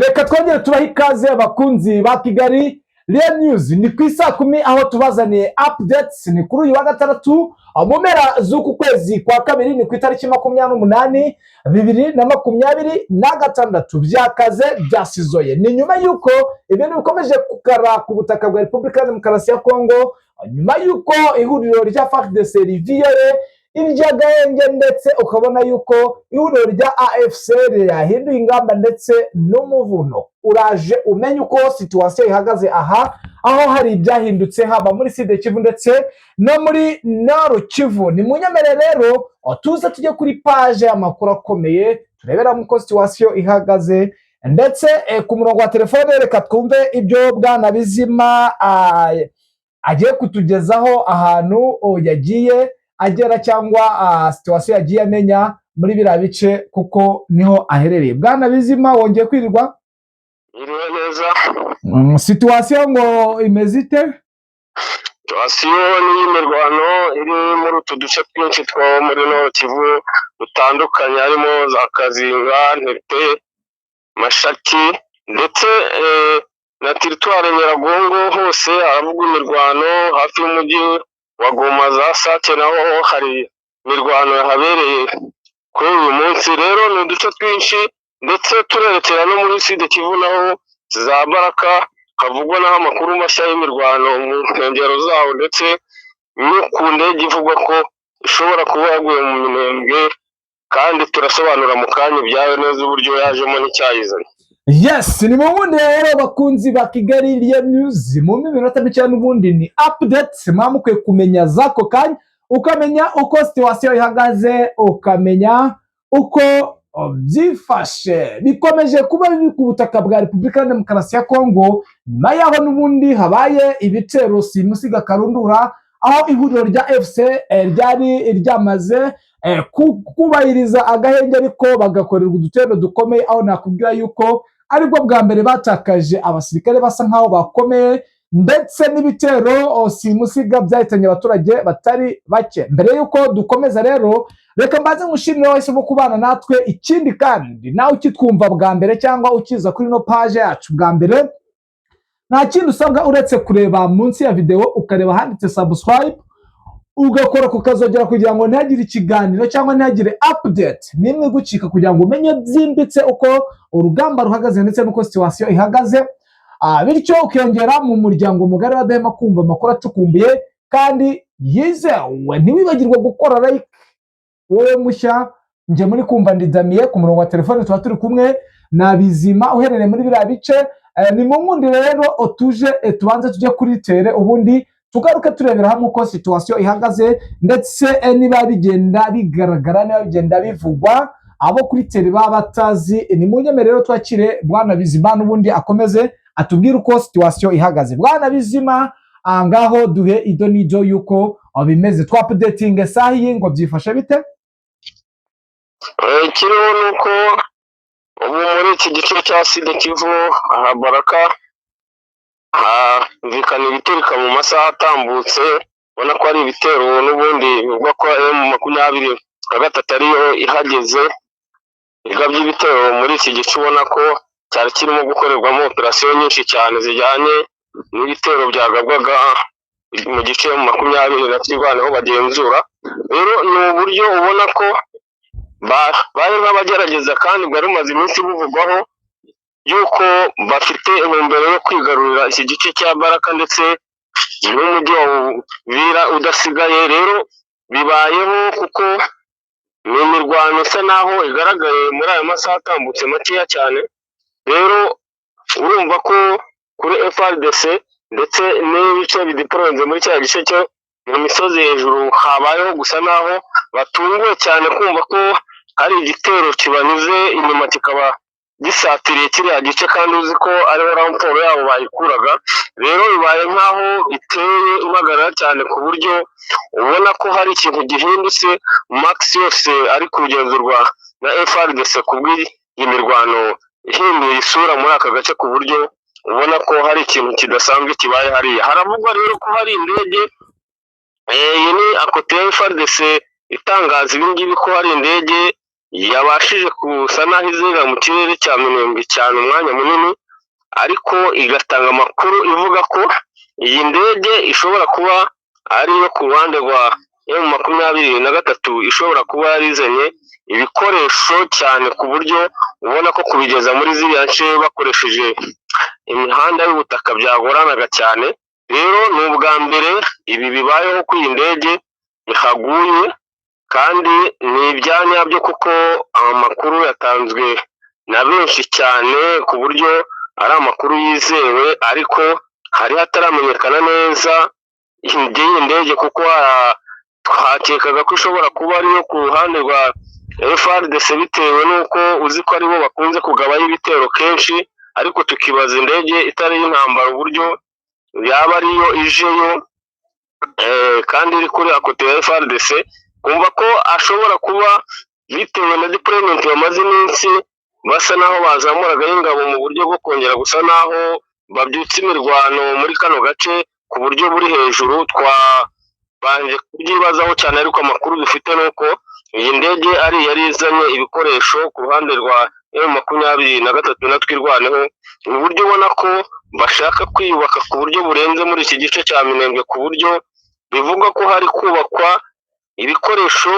Reka twongere tubahe ikaze, abakunzi ba Kigali Real News. Ni ku isaa 10 aho tubazaniye updates. Ni kuri uyu wa gatandatu mu mpera z'uku kwezi kwa kabiri, ni ku itariki 28, 2026. Byakaze, byasizoye. Ni nyuma y'uko ibintu bikomeje kukara ku butaka bwa Repubulika ya Demokarasi ya Kongo, nyuma y'uko ihuriro rya FARDC riviyoye iry'agahenge, ndetse ukabona yuko ihuriro rya AFC ryahinduye ingamba ndetse n'umuvuno. Uraje umenye uko situation ihagaze aha, aho hari ibyahindutse haba muri Sud Kivu ndetse no muri Nord Kivu. Ni munyemere rero tuze tujye kuri page y'amakuru akomeye, tureberamo uko situation ihagaze. Ndetse ku murongo wa telefone reka twumve ibyo Bwana Bizima agiye kutugezaho, ahantu yagiye agera cyangwa situation yagiye amenya muri biriya bice, kuko niho aherereye. Bwana Bizima, wongeye kwirirwa. Iriwe neza. Situation ngo imeze ite? Situation n'imirwano iri muri utu duce twinshi two muri Nord Kivu dutandukanye, harimo za Kazinga, Ntete, Mashaki ndetse na teritwari Nyiragongo. Hose haravugwa imirwano hafi y'umujyi wa Goma, za Sake naho hari imirwano yahabereye kuri uyu munsi. Rero ni uduce twinshi, ndetse turerekera no muri Sud Kivu naho za Baraka havugwa naho amakuru mashya y'imirwano mu nkengero zawo, ndetse no ku ndege ivugwa ko ishobora kuba yaguye mu Minembwe, kandi turasobanura mu kanya ibyayo neza, uburyo yajemo n'icyayizanye. Yes, ni mu bundi rero, bakunzi ba Kigali Real News, mu minota mike n'ubundi ni updates muba mukwiye kumenya z'ako kanya, ukamenya uko situation ihagaze, ukamenya uko byifashe. Bikomeje kuba bibi ku butaka bwa Repubulika ya Demokarasi ya Kongo, nyuma y'aho n'ubundi habaye ibitero simusiga karundura, aho ihuriro rya AFC ryari ryamaze kubahiriza agahenge, ariko bagakorerwa udutero dukomeye, aho nakubwira yuko aribwo bwa mbere batakaje abasirikare basa nkaho bakomeye, ndetse n'ibitero simusiga byahitanye abaturage batari bake. Mbere y'uko dukomeza rero, reka mbanze ngushimire wahisemo kubana natwe. Ikindi kandi, nawe ukitwumva bwa mbere cyangwa ukiza kuri ino page yacu bwa mbere, nta kindi usabwa uretse kureba munsi ya videwo, ukareba ahanditse subscribe, ugakora kukazogera kugira ngo ntihagire ikiganiro cyangwa ntihagire update n'imwe igucika, kugira ngo umenye byimbitse uko urugamba ruhagaze ndetse n'uko situation ihagaze. Bityo ukiyongera mu muryango mugari wadahema kumva amakuru acukumbuye kandi yizewe. Ntiwibagirwe gukora like, wowe mushya. Njye muri kumva ndi Damiye, ku murongo wa telefone tuba turi kumwe na Bizima uherereye muri biriya bice. Ni mu nkundi rero tuje tubanze tujye kuri terrain, ubundi tugaruke turebera hamwe uko situation ihagaze, ndetse niba bigenda bigaragara, niba bigenda bivugwa, abo kuri terrain baba batazi. Ni mu rero twakire Bwana Bizima, n'ubundi akomeze atubwire uko situation ihagaze. Bwana Bizima, ngaho duhe ido n'ido y'uko bimeze, twaupdatinge saha iyi ngo byifashe bite? Ikiriho ni uko ubu muri iki gice cya Sud Kivu, aha Baraka, humvikana ibiturika mu masaha atambutse, ubona ko ari ibitero n'ubundi bivugwa ko M23 ariyo ihageze igabye ibitero muri iki gice, ubona ko cyari kirimo gukorerwamo operasiyo nyinshi cyane zijyanye n'ibitero byagabwaga mu gice 20 na Twirwaneho bagenzura. Rero ni uburyo ubona ko bari nk'abagerageza, kandi bwari bumaze iminsi buvugwaho yuko bafite intumbero yo kwigarurira iki gice cya Baraka ndetse n'umujyi wa Uvira udasigaye. Rero bibayeho kuko ni imirwano isa naho igaragaye muri aya masaha atambutse makeya cyane. Rero urumva ko kuri FARDC ndetse n'ibice bideployenze muri cya gice cyo mu misozi hejuru, habayeho gusa naho batunguwe cyane kumva ko hari igitero kibanyuze inyuma, kikaba gisatiriye kiriya gice, kandi uzi ko ariho renfort yabo bayikuraga. Rero bibaye nk'aho biteye impagarara cyane, ku buryo ubona ko hari ikintu gihindutse. Max yose ari kugenzurwa na FARDC ku bw'iyi mirwano ihinduye isura muri aka gace, ku buryo ubona ko hari ikintu kidasanzwe kibaye hariya. Haravugwa rero ko hari indege, iyi ni à côté ya FARDC itangaza ibi ngibi, ko hari indege yabashije gusa naho izenga mu kirere cya Minembwe cyane umwanya munini, ariko igatanga amakuru ivuga ko iyi ndege ishobora kuba ari iyo ku ruhande rwa M23, ishobora kuba yarizanye ibikoresho cyane ku buryo ubona ko kubigeza muri ziriya nce bakoresheje imihanda y'ubutaka byagoranaga cyane. Rero ni ubwa mbere ibi bibayeho ko iyi ndege ihaguye, kandi ni ibyanyabyo kuko amakuru yatanzwe na benshi cyane ku buryo ari amakuru yizewe, ariko hari hataramenyekana neza iby'iyi ndege kuko twakekaga ko ishobora kuba ariyo ku ruhande rwa FARDC bitewe n'uko uzi ko aribo bakunze kugabayo ibitero kenshi, ariko tukibaza indege itari iy'intambara uburyo yaba ariyo ijeyo kandi iri kuri akote ya FARDC, kumva ko ashobora kuba bitewe na deployment bamaze iminsi basa naho bazamuragaho ingabo mu buryo bwo kongera gusa naho babyutsa imirwano muri kano gace ku buryo buri hejuru. Twabanje kubyibazaho cyane, ariko amakuru dufite ni uko iyi ndege ari yari izanye ibikoresho ku ruhande rwa M23 na Twirwaneho, mu buryo ubona ko bashaka kwiyubaka ku buryo burenze muri iki gice cya Minembwe, ku buryo bivugwa ko hari kubakwa ibikoresho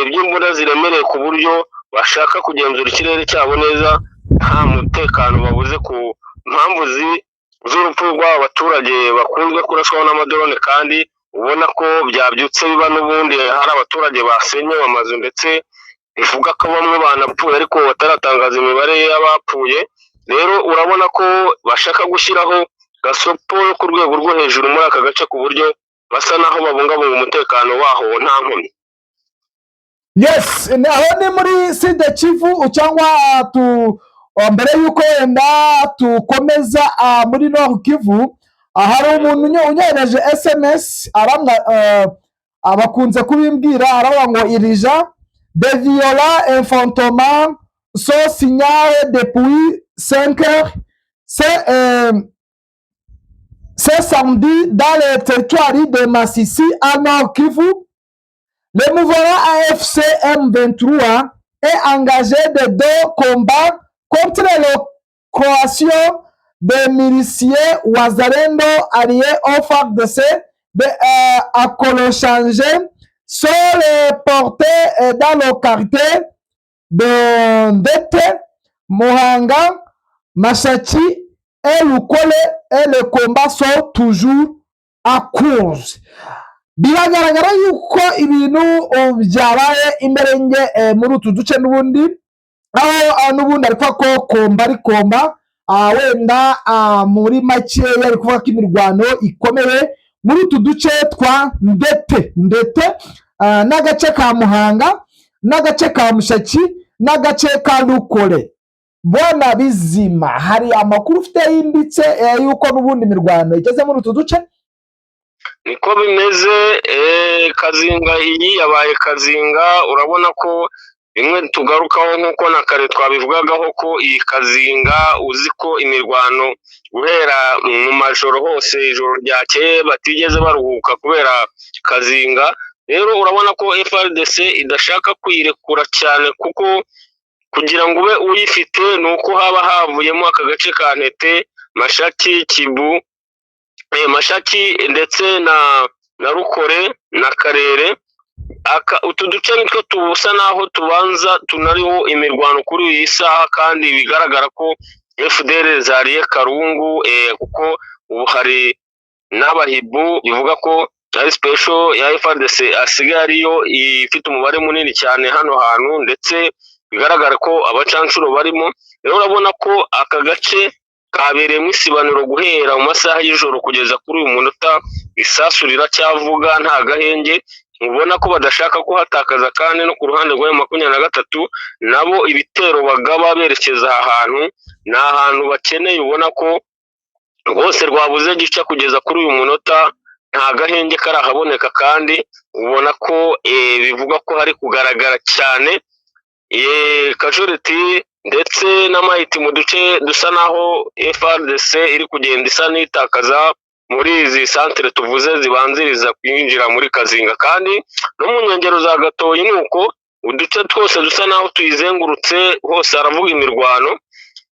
by'imbunda ziremereye, ku buryo bashaka kugenzura ikirere cyabo neza nta mutekano babuze ku mpamvu z'urupfu rw'aba baturage bakunzwe kuraswaho n'amadrone, kandi ubona ko byabyutse biba n'ubundi hari abaturage basenyewe amazu, ndetse bivuga ko bamwe banapfuye ariko bataratangaza imibare y'abapfuye. Rero urabona ko bashaka gushyiraho gasopo yo ku rwego rwo hejuru muri aka gace, ku buryo basa naho babungabunga umutekano waho nta nkomyi. Yes, aho ni muri Sud Kivu. Cyangwa tu mbere y'uko wenda tukomeza muri Nord Kivu, hari umuntu unyohereje SMS, aramwa abakunze kubimbwira, aravuga ngo: "Irija de violents affrontements sont signalés depuis 5 heures ce samedi dans le territoire de Masisi à Nord Kivu. Le mouvement AFC M23 est engagé de deux combats contre la coalition des miliciens Wazalendo alliés au FARDC de Akoloshange sont les portés dans le quartier de Ndete, Mohanga, Machachi et Lukole et les combats sont toujours en cours." Biragaragara yuko ibintu byabaye imberenge muri utu duce n'ubundi, aho n'ubundi ari kuvuga ko combat ari combat, wenda muri make ari kuvuga ko imirwano ikomeye muri utu duce twa Ndete, Ndete n'agace ka Muhanga n'agace ka Mushaki n'agace ka Rukore. Bona bizima, hari amakuru ufite yimbitse yuko n'ubundi imirwano igeze muri utu duce? Niko bimeze. Kazinga iyi yabaye kazinga. Urabona ko bimwe tugarukaho nk'uko na kare twabivugagaho ko iyi kazinga, uzi ko imirwano guhera mu majoro hose, ijoro ryakeye batigeze baruhuka kubera kazinga. Rero urabona ko FARDC idashaka kuyirekura cyane, kuko kugira ngo ube uyifite ni uko haba havuyemo aka gace ka Ntete, Mashaki, Kibu, Mashaki ndetse na Rukore na Karere. Utu duce nitwo tubusa naho tubanza tunariho imirwano kuri iyi saha, kandi bigaragara ko FDLR zariye karungu, kuko ubu hari n'abahibu, bivuga ko ari special ya FARDC asigaye ariyo ifite umubare munini cyane hano hantu, ndetse bigaragara ko abacanshuro barimo. Rero urabona ko aka gace kabereyemo isibaniro guhera mu masaha y'ijoro kugeza kuri uyu munota, isasu riracyavuga nta gahenge. Ubona ko badashaka kuhatakaza, kandi no ku ruhande rwa 23 nabo ibitero bagaba berekeza aha hantu ni ahantu bakeneye. Ubona ko rwose rwabuze gica kugeza kuri uyu munota, nta gahenge karahaboneka, kandi ubona ko bivugwa ko hari kugaragara cyane casualty ndetse n'amahiti mu duce dusa naho FARDC iri kugenda isa n'itakaza muri izi santere tuvuze zibanziriza kwinjira muri Kazinga, kandi no mu nkengero za Gatoyi ni uko. Uduce twose dusa naho tuyizengurutse hose haravuga imirwano.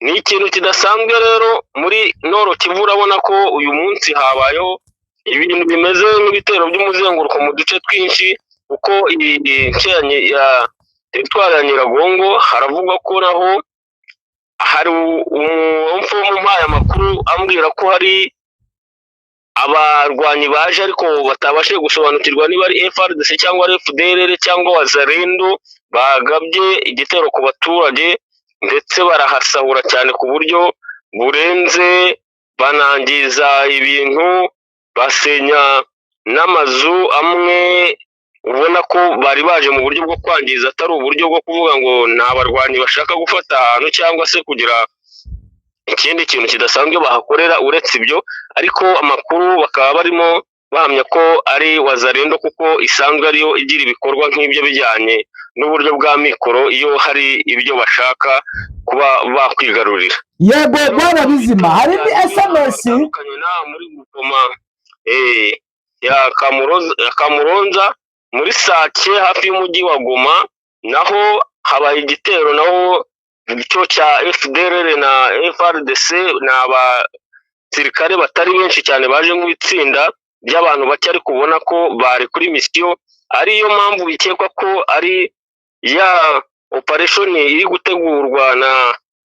Ni ikintu kidasanzwe rero muri Nord Kivu. Urabona ko uyu munsi habayeho ibintu bimeze nk'ibitero by'umuzenguruko mu duce twinshi, kuko iyi nce ya teritwari ya Nyiragongo haravugwa ko naho hari umupfumu umpaye amakuru ambwira ko hari abarwanyi baje ariko batabashije gusobanukirwa niba ari FARDC cyangwa ari FDLR cyangwa Wazalendo, bagabye igitero ku baturage ndetse barahasahura cyane ku buryo burenze, banangiza ibintu, basenya n'amazu amwe. Ubona ko bari baje mu buryo bwo kwangiza, atari uburyo bwo kuvuga ngo ni abarwanyi bashaka gufata ahantu cyangwa se kugira ikindi kintu kidasanzwe bahakorera uretse ibyo. Ariko amakuru bakaba barimo bahamya ko ari Wazalendo, kuko isanzwe ariyo igira ibikorwa nk'ibyo bijyanye n'uburyo bwa mikoro iyo hari ibyo bashaka kuba bakwigarurira. Yego bwana Bizima, hari indi SMS. Batandukanye n'aha muri Gukoma ya Kamuronza, muri Sake hafi y'umujyi wa Goma, naho habaye igitero naho cyo cya FDLR na FARDC. Ni abasirikare batari benshi cyane baje nk'itsinda ry'abantu bake, ariko ubona ko bari kuri misiyo, ariyo mpamvu bikekwa ko ari ya operation iri gutegurwa na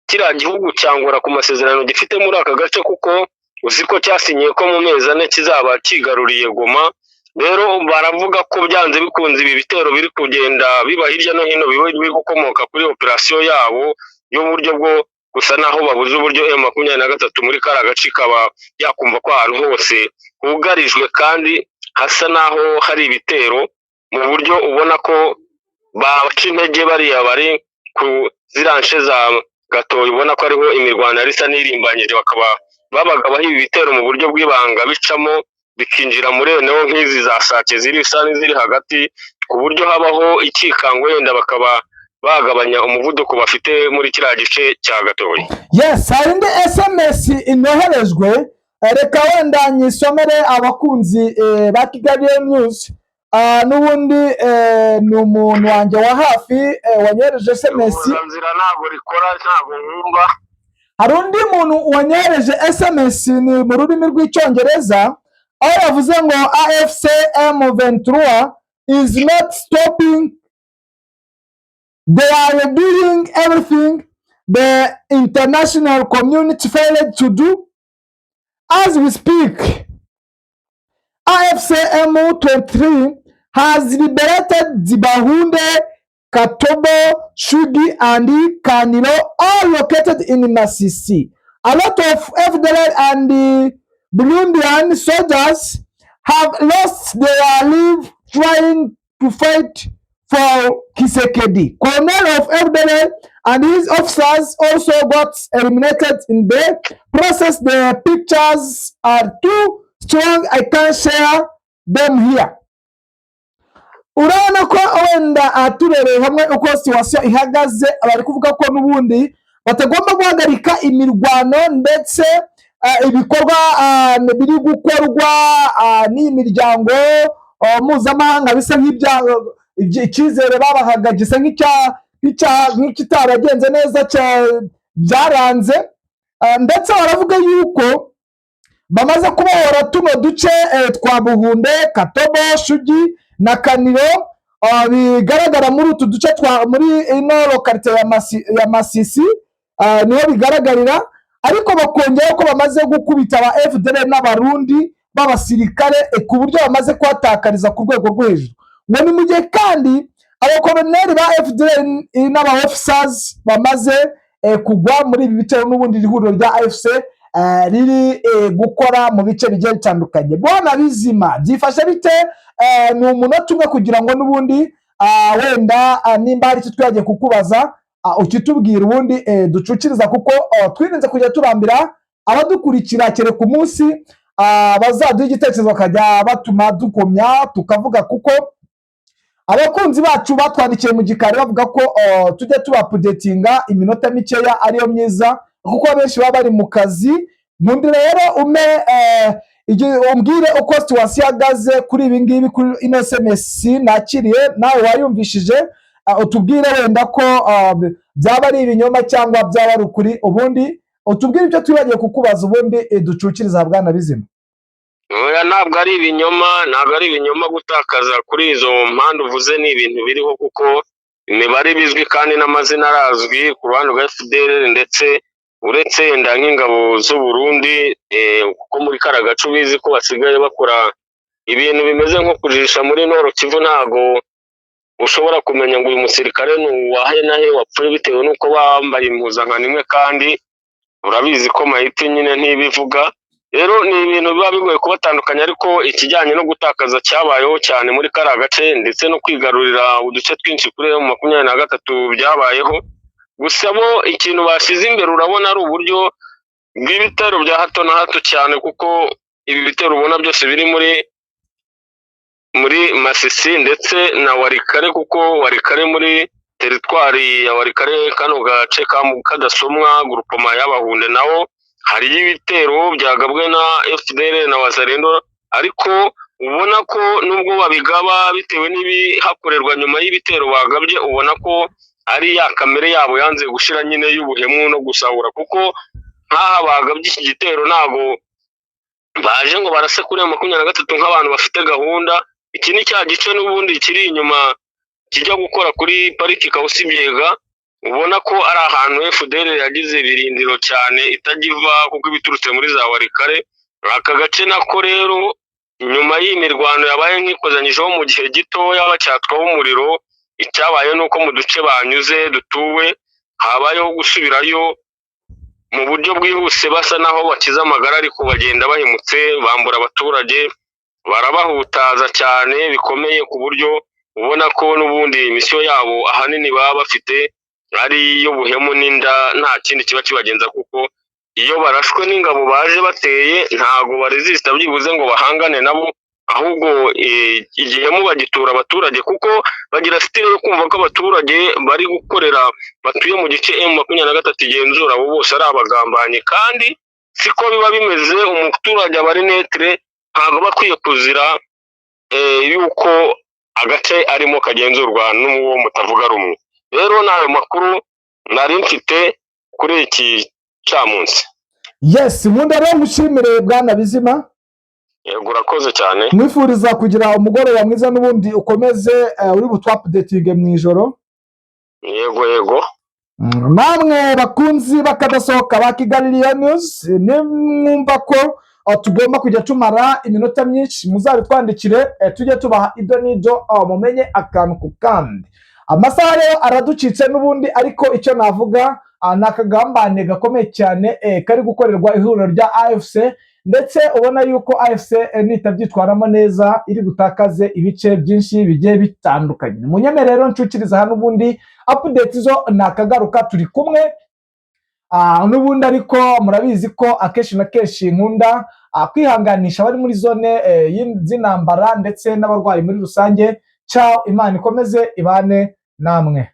kiriya gihugu cya Angola ku masezerano gifite muri aka gace, kuko uzi ko cyasinyiye ko mu mezi 4 kizaba kigaruriye Goma. Rero baravuga ko byanze bikunze ibi bitero biri kugenda biba hirya no hino biba biri gukomoka kuri operasiyo yabo y'uburyo bwo gusa naho babuze uburyo M23 muri kariya gace ikaba yakumva ko ahantu hose hugarijwe kandi hasa naho hari ibitero, mu buryo ubona ko baca intege bariya bari ku ziriya nce za Gatoyi, ubona ko ariho imirwano yari isa n'irimbanyije, bakaba babagabaho ibi bitero mu buryo bw'ibanga, bicamo bikinjira muri eneo nk'izi za Sake ziri isa n'iziri hagati, ku buryo habaho ikikango, wenda bakaba bagabanya umuvuduko bafite muri kiriya gice cya Gatoyi. Yes, hari indi SMS inoherejwe, reka wenda nyisomere abakunzi ba Kigali News. N'ubundi ni umuntu wanjye wa hafi wanyohereje SMS. Nzira ntabwo rikora, ntabwo nkumva. Hari undi muntu wanyohereje SMS, ni mu rurimi rw'Icyongereza, aho yavuze ngo "AFC M23 is not stopping. They are doing everything the international community failed to do. As we speak, AFC M23 has liberated Zibahunde, Katobo, Shugi, and Kanilo, all located in Masisi. A lot of FDLR and the Burundian soldiers have lost their life trying to fight for Tshisekedi. Colonel of FDLR and his officers also got eliminated in the process. The pictures are too strong. I can't share them here." Urabona ko wenda turebeye hamwe uko situation ihagaze, bari kuvuga ko n'ubundi batagomba guhagarika imirwano, ndetse ibikorwa biri gukorwa n'iyi miryango mpuzamahanga bisa nk'ibya icyizere babahaga gisa nk'ikitaragenze neza, byaranze. Ndetse baravuga yuko bamaze kubohora tuno duce twa Buhunde, Katobo, Shugi na Kaniro, bigaragara muri utu duce twa muri ino localité ya Masisi, niho bigaragarira. Ariko bakongeraho ko bamaze gukubita aba FDLR n'Abarundi b'abasirikare ku buryo bamaze kuhatakariza ku rwego rwo hejuru. Ngo ni mu gihe kandi abakoloneli ba FDLR n'aba officers bamaze kugwa muri ibi bitero n'ubundi iri huriro rya AFC riri gukora mu bice bigiye bitandukanye. Bwana Bizima, byifashe bite? Ni umunota umwe kugira ngo n'ubundi wenda nimba hari icyo twagiye kukubaza ukitubwira, ubundi ducukiriza, kuko twirinze kujya turambira abadukurikira, kereka umunsi bazaduha igitekerezo bakajya batuma dukomya tukavuga, kuko abakunzi bacu batwandikiye mu gikari bavuga ko tujya tubaupdatinga iminota mikeya ariyo myiza, kuko abenshi baba bari mu kazi. Nkundi rero ume umbwire uko situation ihagaze kuri ibi ngibi, kuri ino SMS nakiriye, nawe wayumvishije. Utubwire wenda ko byaba ari ibinyoma cyangwa byaba ari ukuri, ubundi utubwire ibyo twibagiwe kukubaza, ubundi ducukiriza bwana Bizima. Oya, ntabwo ari ibinyoma, ntabwo ari ibinyoma. Gutakaza kuri izo mpande uvuze ni ibintu biriho, kuko imibare bizwi kandi n'amazina arazwi ku ruhande rwa FDLR, ndetse uretse yenda nk'ingabo z'u Burundi, kuko muri kariya gace ubizi ko basigaye bakora ibintu bimeze nko kujijisha muri Nord Kivu. Ntago ushobora kumenya ngo uyu musirikare ni uwahe na he wapfuye, bitewe n'uko bambaye impuzankano imwe, kandi urabizi ko mayiti nyine ntibivuga. Rero ni ibintu biba bigoye kubatandukanya, ariko ikijyanye no gutakaza cyabayeho cyane muri kariya gace, ndetse no kwigarurira uduce twinshi kuri M23 byabayeho. Gusa bo ikintu bashyize imbere urabona ari uburyo bw'ibitero bya hato na hato cyane, kuko ibi bitero ubona byose biri muri Masisi ndetse na Walikale, kuko Walikale, muri teritwari ya Walikale, kano gace ka Kadasomwa, groupement y'Abahunde, naho hariyo ibitero byagabwe na FDLR na Wazalendo, ariko ubona ko nubwo babigaba, bitewe n'ibihakorerwa nyuma y'ibitero bagabye, ubona ko ari ya kamere yabo yanze gushira nyine y'ubuhemu no gusahura, kuko nk'aha bagabye iki gitero ntabwo baje ngo barase kuri M23 nk'abantu bafite gahunda. Iki ni cya gice n'ubundi kiri inyuma kijya gukora kuri pariki Kawusi-Biega, ubona ko ari ahantu FDLR yagize ibirindiro cyane itajya iva, kuko ibiturutse muri za Walikale. Aka gace nako rero, nyuma y'iyi mirwano yabaye nk'ikozanyijeho mu gihe gitoya bacyatwaho umuriro, icyabaye ni uko mu duce banyuze dutuwe habayeho gusubirayo mu buryo bwihuse, basa naho bakize amagara, ariko bagenda bahemutse, bambura abaturage, barabahutaza cyane bikomeye, ku buryo ubona ko n'ubundi misiyo yabo ahanini baba bafite ari iy'ubuhemu n'inda, nta kindi kiba kibagenza, kuko iyo barashwe n'ingabo baje bateye ntago baresista byibuze ngo bahangane nabo, ahubwo igihemu bagitura abaturage, kuko bagira style yo kumva ko abaturage bari gukorera batuye mu gice M23 igenzura abo bose ari abagambanyi, kandi siko biba bimeze. Umuturage aba ari neutre, ntabwo aba akwiye kuzira yuko agace arimo kagenzurwa n'uwo mutavuga rumwe. Rero ni ayo makuru nari mfite kuri iki camunsi. Yes, nkunda rero ngushimire, bwana Bizima. Yego, urakoze cyane. Mwifuriza kugira umugoroba mwiza, n'ubundi ukomeze uri butwaupdatinge mu ijoro. Yego. Namwe bakunzi bakadasohoka ba Kigali Lion News, nimwumva ko tugomba kujya tumara iminota myinshi, muzabitwandikire, tujye tubaha ido n'ido, mumenye akantu ku kandi. Amasaha rero araducitse n'ubundi, ariko icyo navuga ni akagambane gakomeye cyane kari gukorerwa ihuriro rya AFC, ndetse ubona yuko AFC nitabyitwaramo neza iri butakaze ibice byinshi bigiye bitandukanye. Munyeme rero ncukiriza hano, ubundi update zo ni akagaruka, turi kumwe n'ubundi. Ariko murabizi ko akenshi na kenshi nkunda kwihanganisha abari muri zone z'intambara ndetse n'abarwayi muri rusange. Ciao, Imana ikomeze ibane namwe.